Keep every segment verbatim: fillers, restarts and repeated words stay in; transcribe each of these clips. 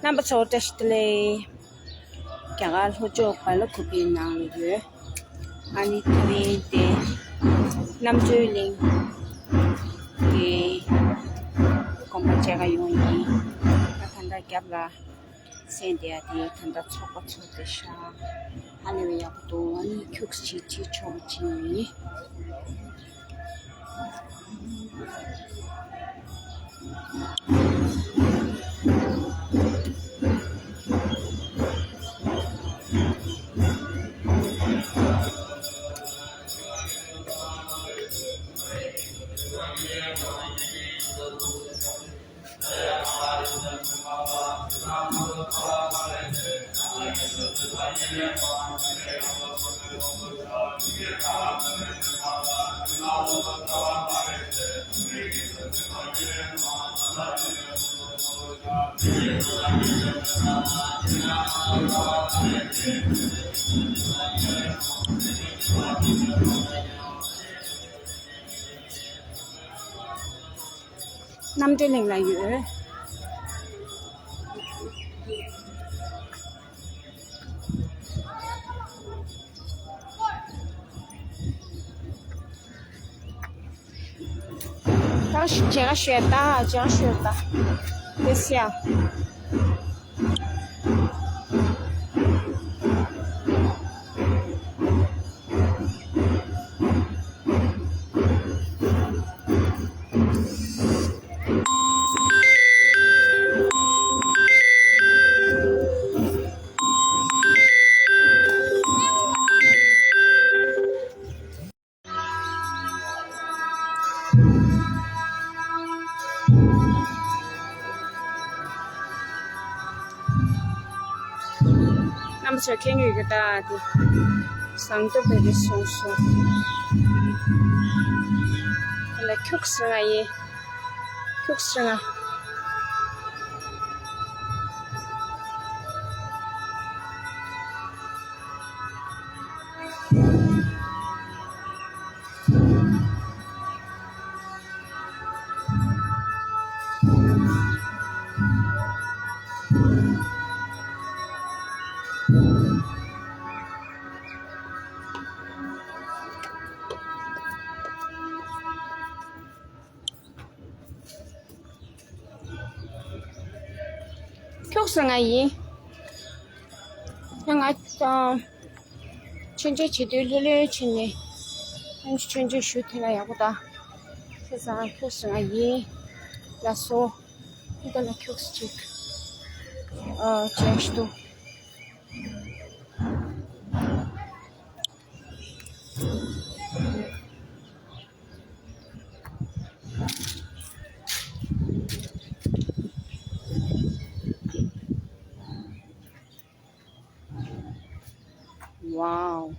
རྣམ་པ་ཚོ་བཀྲ་ཤིས་བདེ་ལེགས། རྒྱ་གར་ལྷོ་ཕྱོགས་སྦེལ་ཀོབ་ཀྱི་ནང་ལ་ཡོད། ཨ་ནི་དེ་རིང་དེ་རྣམ་གྲོལ་གླིང་གི་དགོན་པ་མཇལ་ག་ཡོང་ཡིན། ད་ད་ལྟ་རྒྱབ་ལ་གསན་བསྡད་ཡ་དེ་ད་ལྟ་ཚོགས་པ་ཚོགས་བསྡད་ཤག་ཧ་ལས་པའི་ཡག་པོ་འདུག་ཨ་ནི་ཁྱུག་ཅིག་ཁྲིད་ཆོག་པ་ཅིག་ཡིན། རྣམ་གྲོལ་གླིང་ལ་ཡོད། ད་ཞིག་མཇལ་ཁ་ཞུས་ད། མཇལ་ཁ་ཞུས་ད། ཨེ་སི་ཡ། རྣམ་པ་ཚོ་མཁྱེན་གྱི་ཡོད་ཀྱི་ད། དེ་ཟངས་མདོག་དཔེ་རེ་སོང་སོང་། དེ་ལ་ཁྱུག་ཟེར་ང་ཡིན། ཁྱུག་ཟེར་ང་། ཁྱུག་ཟེར་ང་ཡིན། ཡང་ང་ཨ་ཆོས་མཇལ་བྱེད་དུས་ལྷོད་ལྷོད་བྱས་ནས་ཨ་ཆོས་མཇལ་ཞུ་ཐུབ་ན་ཡག་པོ་ད། བྱས་ཙང་ཁྱུག་ཟེར་ང་ཡིན། ལགས་སོ། འདི་ལ་ཁྱུག་ཅིག་ཨ་མཇལ་ཞུ་འདུག Wow.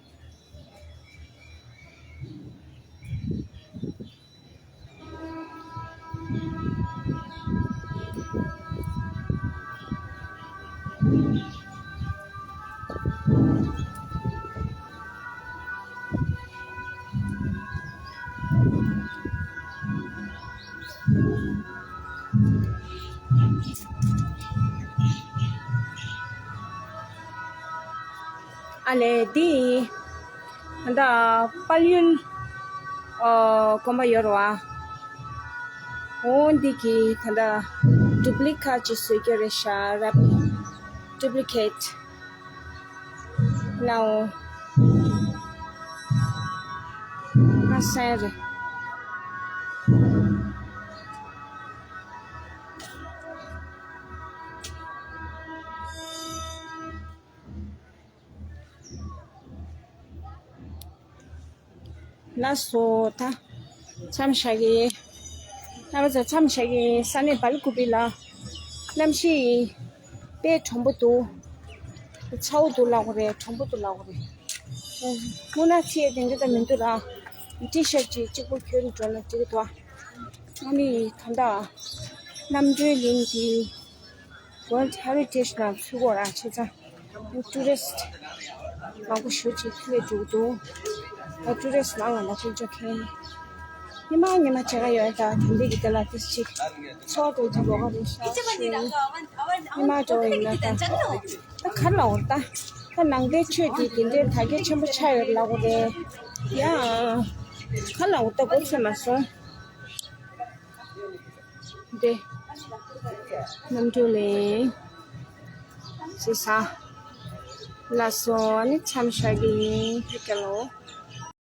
ཨ་ལས་འདི་ད་ལྟ་དཔལ་ཡུལ་ཨ་དགོན་པ་ཡོད་རེད་བ། འོ་འདི་གི་ད་ལྟ་ཌུབ་ལི་ཀེ་ཊི་ཅིག་བཟོས་ཀྱི་རེད་ཤག་རེད། ཌུབ་ལི་ཀེ་ཊི་ལའོ། ཨ་སེ་རེད། ལགས་སོ། ད་མཚམས་བཞག་གི། རྣམ་པ་ཚོ་མཚམས་བཞག་གི། ས་གནས་སྦེལ་ཀོབ་ལ་གནམ་གཤིས་དཔེ་གྲང་པོ་འདུག་ཚ་བོ་འདུག་ལབ་དགོས་རེད། གྲང་པོ་འདུག་ལབ་དགོས་རེད། སྔོན་ན་ཚེས་དེ་འདྲ་ད་མི་འདུག་ར། ཊི་ཤར་ཊི་ཅིག་གཅིག་པོ་གྱོན་འགྲོ་ན་འགྲིག་གི་འདུག་ཨ་ནི་ད་ལྟ་རྣམ་གྲོལ་གླིང་འདི་World Heritage ནང་ཚུད་ཀྱི་ཡོད་རེད། བྱས་ཙང་ཊུ་རི་སི་ཊི་མང་པོ་ཞེ་པོ་ཅིག་སླེབས་འགྲོ་གི་འདུག་ད་ཊུ་རི་སི་ཊི་ནང་ལ་ལ་ཕུལ་ཆོག་མཁན། ཉི་མ་ཉི་མ་བྱེད་ཀ་ཡོད་ད་དེ་འདི་གི་དེ་ལ་དེ་ཅིག་ཚོགས་འདུག་ཅིག་གོ་ག་རེ་ཤག་ཤི། ཉི་མ་འགྲོ་ཡིན་ན་ད་ད་ག་ལ་འོ་ད་ད་ནང་པའི་ཆོས་ཀྱི་དེ་འདྲའི་དར་རྒྱས་ཆེན་པོ་ཆགས་ཡོད་ལབ་དགོས་རེད། ཡ་ག་ལ་འོ་ད་གོ་ཚོད་མ་སོང་། འདི་གནམ་གྲུ་ལེན་ཟེར་ས་ལ་སོང་ནི་འཆམ་ཤག་གི་ཡིན་ཕེབས་ཀྱ་ལོ།